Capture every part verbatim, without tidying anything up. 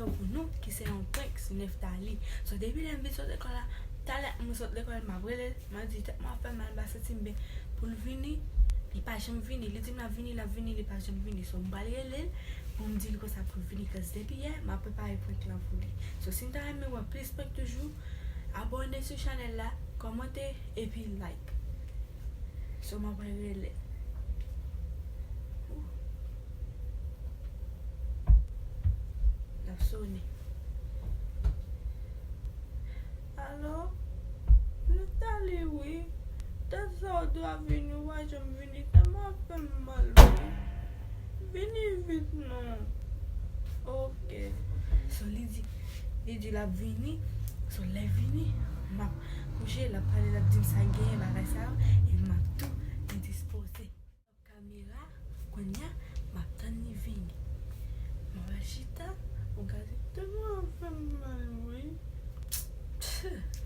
Pou nou ki se yon prank sou Nephtalie. So, depi lè m vin sot lekòl la, talè m sot lekòl, m ap rele l, m ap di tèt mwen ap fè m mal, m pa santi m byen. Pou l vini, li pa janm vini. Li di m l ap vini, l ap vini, li pa janm vini. So, m pral rele l pou m di l konsa pou l vini, cause depi yè, m ap prepare prank lan pou li. So, si n ta renmen wè plis prank toujou, abòne sou chanèl la, kòmante, epi like. So, m ap rele l. Ooh. L ap sone. Alo? Nephtalie, wi. Dat sa w dwe vini, ou pa janm vini. Tèt mwen ap fè m mal, wi. Vini vit, non. Ok. So, li di, li di l ap vini. So, lè vini, m ap koute l, l ap pale, l ap di m sa l genyen, bagay sa yo, e m ap tou endispoze. Kamera, kounye a, m ap tann li vini. M ap al chita, ou gade, tèt mwen ap fè m mal, wi. Pff.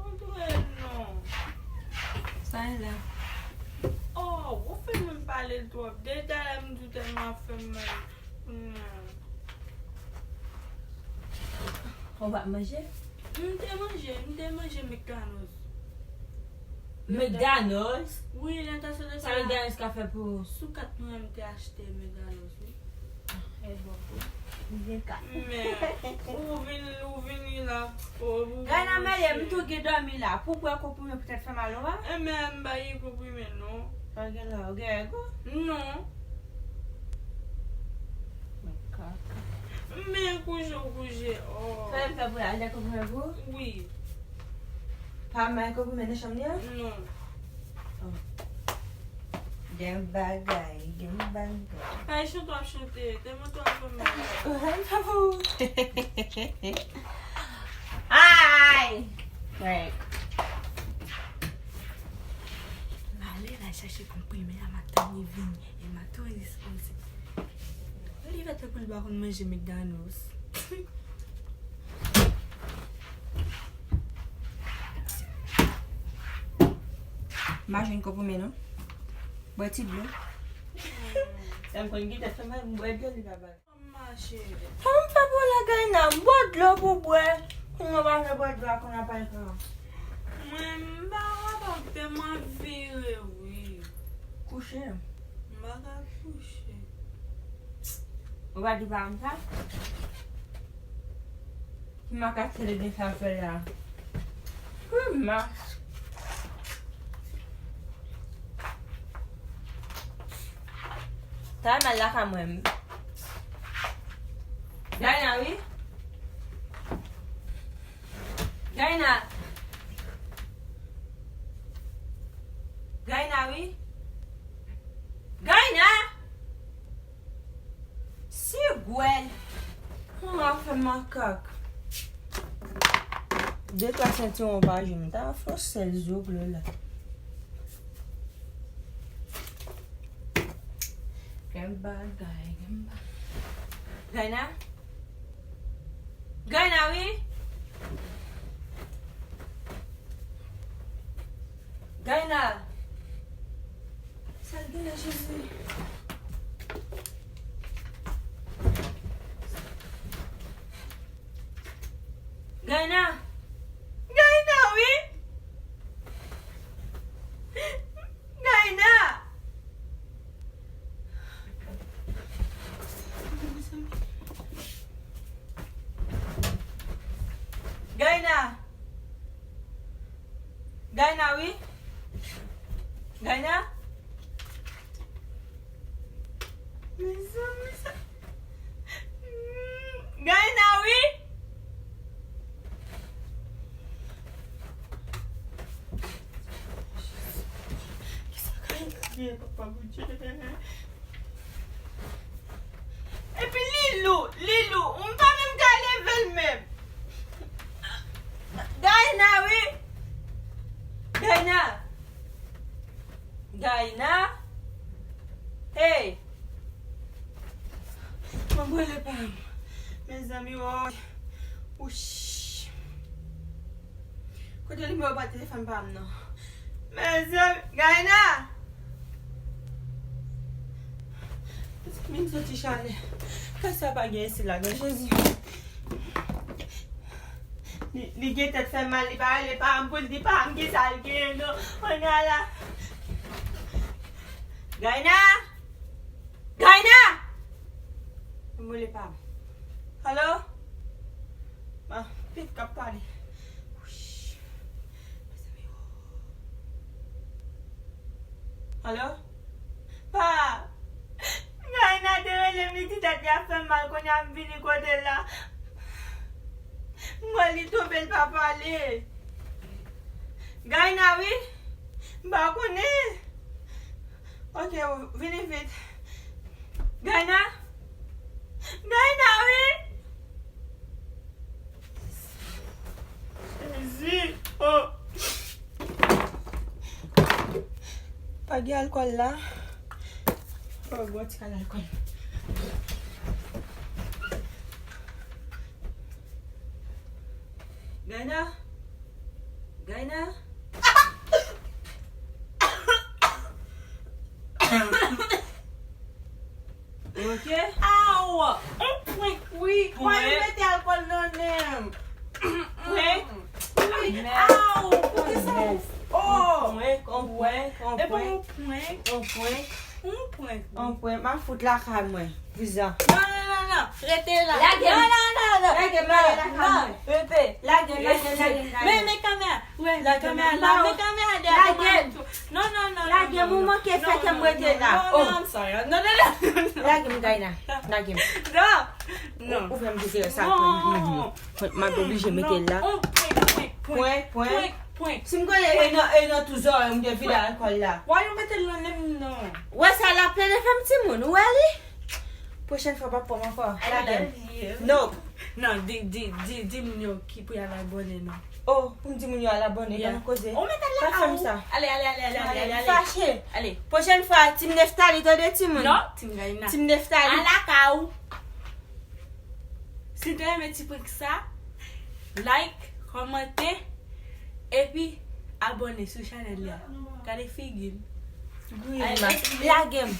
Antre non. Sa e la? Oh, ou fin menm pale l twòp. Depi talè m di w tèt mwen ap fè m mal. Hmm. Ou pa manje? M te manje, m te manje McDonald's. McDonald's? Wi, lè m ta sot lekòl la. Sa McDonald's ka fè pou ou? Sou kat mwen, m te achte McDonald's, wi. Ah, e bon. Vye kat. Men, ou vin, ou vini la, ou, ou Gayna, mele m tou gen dòmi la. Pou pran konprime poutèt fè mal ou a? E men, m pa gen konprime, non. Ou gen la, ou gen règ ou? Non. Men kouje w kouje, oh. Fè m fè pou al de konprime pou ou? Wi. Pa mal konprime nan chanm li an? Non. Oh. Gen bagay, gen bagay. Ay, chante w ap chante, tèlman w ap fè m mal. Ay! Prank. M ale, m al chache konprime a, m ap tann li vini. E m ap tou endispoze. Li fè tankou li pa konn manje McDonald's. M pa jwenn konprime non. Bwè ti dlo. Sa m konn gen tèt fè mal, m bwè dlo li pa bay. Mache. Sa m fè pou la Gayna, m bwè dlo pou bwè. Kounye a w pa vle bwè dlo a, kounye a pa gen. Mwen m pa kapab, tèt mwen ap vire, wi. Kouche. M pa ka kouche. Ou pa di pa m sa? Ki makak se de sa fè la? Wi, ma. Sa mal la ka mwen. Gayna, wi. Gayna. Gayna, wi. Gayna! Sigwèl! Mwen ap fè makak. De twa sentiwon pa jwenn. Ta fè sèl zo bleu la. Gen bagay, gen bagay. Gayna? Gayna, wi. Gayna. Sa l gen la, Jezi? Gayna. Gayna, wi. Gayna. Gayna. Gayna, wi. Gayna. Mezanmi, sa. Gayna, wi. Kisa Gayna ye, papa Bondye? Epi Lilou, Lilou, m pa menm ka leve l menm. Gayna, wi. Gayna. Gayna. Hey. Mwen brele pa m. Mezanmi, woy. Wouch. Kote nimewo pa telefòn pa m nan? Mezanmi, Gayna! Vin soti chalè. Kè sa pa gen isi la, non, Jezi. Li, li gen tèt fè mal, li pa rele pa m pou l di pa m ki sa l gen, non. Kounye a la. Gaina! Gaina! M rele pa m. Alo? Ah, Pete k ap pale. Alo? Pa! Gaina te rele m, li di tèt li ap fè m mal, kounye a m vini kote l la. M wè li tonbe, l pa pale. Gaina, wi? M pa konnen. Ok, vini vit. Gaina? Gaina, wi? Jezi, oh. Pa gen alkòl la. Oh, bon ti kal alkòl. Gaina? Gaina? Ok. Aw! On prank, wi. Why you mete alkòl nan nen m? Prank? Wi. Aw! Poukisa? Oh! On prank, on prank, on prank. On prank. On prank. On prank, wi. On prank. M ap fout lakay mwen. Vizan. Non, non, non, non. Rete la. Lage m. Non, non, non, non. Lage m, lage lakay mwen. Pepe. Lage, lage, lage, lage. Men, men kamera. Wè, men kamera la. Men kamera dèyè mwen. Non, non, non. Lage m, ou manke fè kè m rete la. Non, non, I'm sorry. Non, non, non. Lage m, Gaina. Lage m. Non. Non. Ou fè m vizye sa. Non. M ap oblije mete l la. On prank, prank, prank. Prank, prank. Prank. Si m konnen e nan, e nan tou zòrèy m te vide alkòl la. Why you mete l nan nen m non? Wè sa l ap plede fè m timoun, ou wè li? Pwochèn fwa pa pran m ankò. I love you. Nope. Non, di, di, di, di moun yo ki pou y al abòne non. Oh, pou m di moun yo al abòne, pa nan koze. Ou mete l la. Pa fè m sa. Ale, ale, ale, ale, ale, ale. Fache. Ale. Pwochèn fwa, Team Neftali, tande timoun. Non, Team Gaina. Team Neftali. Ala ka ou. Si w te renmen ti prank sa, like, kòmante, epi abòne sou chanèl la. Gade figi m. Lage m.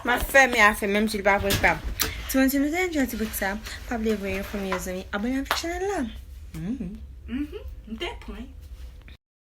M ap fèmen afè menm si l pa prank pa m. Timoun, si nou te enjoy ti prank sa, pa bliye voye yon fanmi, yon zanmi abòne avèk chanèl la. Mhm. Mhm. M te prank.